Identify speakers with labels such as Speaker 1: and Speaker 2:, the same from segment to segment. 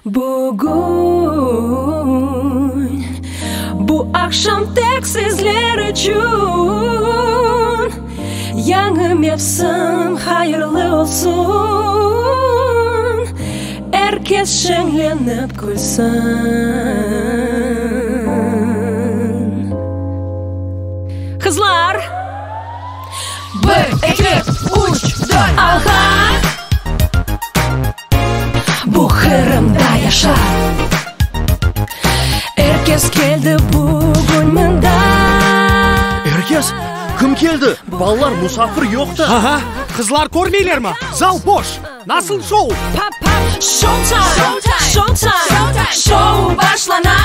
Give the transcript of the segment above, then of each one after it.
Speaker 1: Bugün, bu aqşam tek sizler içün Yañı mevsim hayırlı olsun, Er kes şeñlenip külsin. Qızlar! Bir, eki, üç, dört, alğa! Bu Qırımda yaşa. Er kes keldi bugün mında.
Speaker 2: Er kes? Kim keldi? Balalar, musafir yoq da.
Speaker 3: Aha, qızlar körmeylermi? Zal boş. Nasıl şou?
Speaker 1: Şou-taym! Şou-taym! Şou başlana!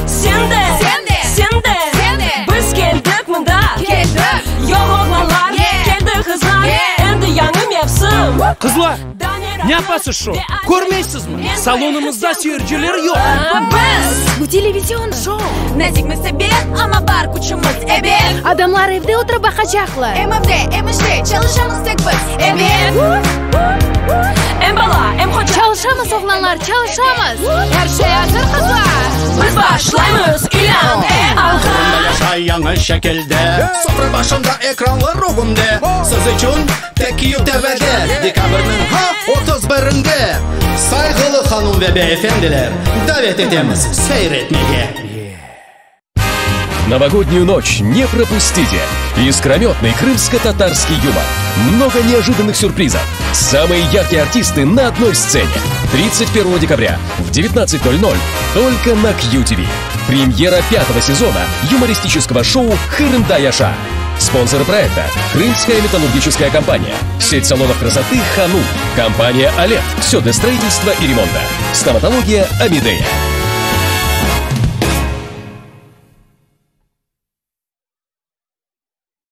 Speaker 1: Sen de! Sen de! Sen de! Biz keldik mında! Keldik! Yoq oğlanlar! Keldi qızlar! Endi yañı mevsim!
Speaker 3: Qızlar, ne yapasız şu? Körmeysizmi? Salonımızda seyirciler yoq.
Speaker 1: Biz!
Speaker 4: Bu televizion şou.
Speaker 5: Nazikmiz ebet, amma bar küçümiz, ebet.
Speaker 4: Adamlar evde oturıp baqacaqlar.
Speaker 5: Em evde, em işte, çalışamız tek biz, ebet.
Speaker 1: Em bala, em hoca.
Speaker 4: Çalışamız, oğlanlar, çalışamız. Er şey azır, qızlar.
Speaker 1: Biz başlaymız, ilân et, alğa.
Speaker 6: Qırımda yaşay yañı şekilde. Sofra başında ekranlar ögünde. Siz içün tek QTVde. Dekabrniñ, ha, 31-inde. Sayğılı hanum ve beyefendiler, davet etemiz seyir etmege.
Speaker 7: Новогоднюю ночь не пропустите! Искрометный крымско-татарский юмор. Много неожиданных сюрпризов. Самые яркие артисты на одной сцене. 31 декабря в 19.00 только на QTV. Премьера пятого сезона юмористического шоу «Qırımda yaşa». Спонсоры проекта – Крымская металлургическая компания, сеть салонов красоты «Ханум», компания «Олег», все для строительства и ремонта, стоматология «Амидея».